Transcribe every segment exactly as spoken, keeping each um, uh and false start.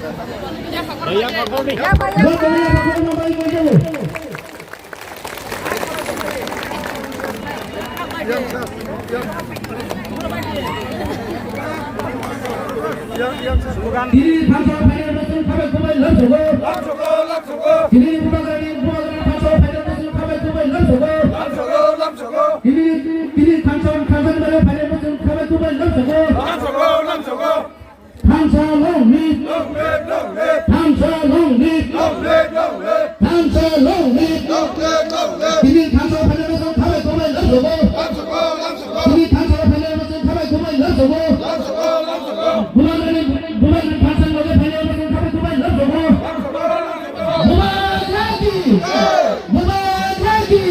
Tini thansa phainai bosong khabai khubai lamsogo. Tini bubagrani, bubagrani thansa phainai bosong khabai khubai lamsogo. Tini, tini thansa, thansa phainai bosong khabai khubai lamsogo. Thansa long live. Thansa long live. Thansa long live. Tini thansa phainai bosong khabai khubai lamsogo. Tini thansa phainai bosong khabai khubai lamsogo. Bubagrani, bubagrani thansa loge phainai bosong khabai khubai lamsogo. Bubagrani, bubagrani, bubagrani.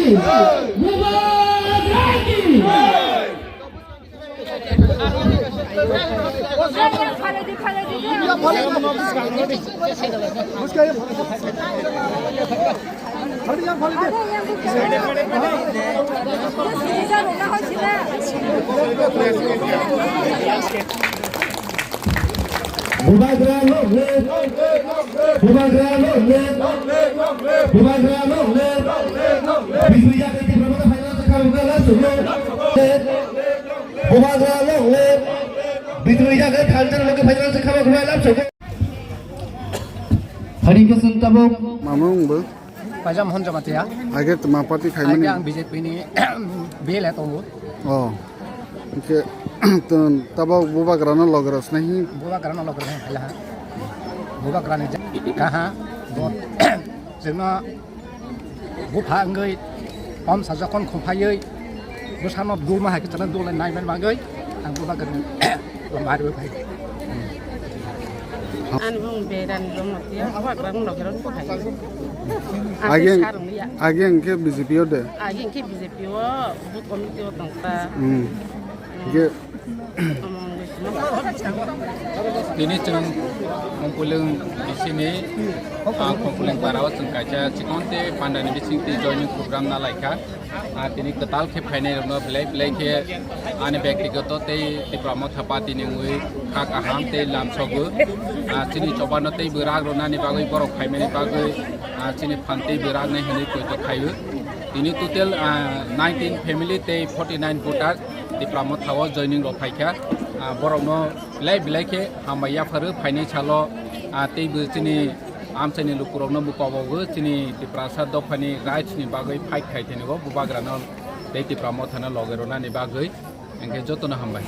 Bubagra long live. Bubagra long live. Bubagra long live. Bismillah, Bubagra long live. Bubagra long live. Bidrohi jaga thansa loge phaina se khama khama lab sogo. Hari ke sung tabuk. Mamung bo. Paijam hon jamatia. Age tma party khai Age mani. Ang B J P ni B L A tongo. Oh. Ke ton tabuk Bubagra no logra snahi. Bubagra no logra snahi hala. Bubagra ni ja-, kaha. Dot. Jengno Bupha wngwi pom sajak kon khumphaiwi bwsano dulma hai khe chana dulnai naiman bagwi ang Bubagrani lama rwi phai. Ani bung berani bung mati ya, Bubagrani logero phai. Age, age ang khe B J P o de. Age ang khe B J P o, booth committee o tongta. Hmm. Hingke tini chwng Khumpuilwng bisini, ah, Khumpuilwng para o chwng kaisa chikon tei panda ni bising tei joining program na lai kha. Ah, tini kwtal khe phainai rok no belai belai khe ani byaktigoto tei Tipra Motha Party ni wngwi kha kaham tei lamsogo. Ah, chini choba no tei bwrag rwnani bagwi borok phaimani bagwi, ah, chini phan tei bwrag nai hinwi poito khaio. Tini total, ah, nineteen family tei forty nine voter Tipra Motha o joining rok phai kha. Ah, borok no belai belai khe hambai yapharo phainai salo, ah, tei bo chini amchaini lukurok no bo kobogo chini Tiprasa dophani rights ni bagwi fight khai thani o Bubagra no tei Tipra Motha no loge rwnani bagwi. Hingke joto no hambai.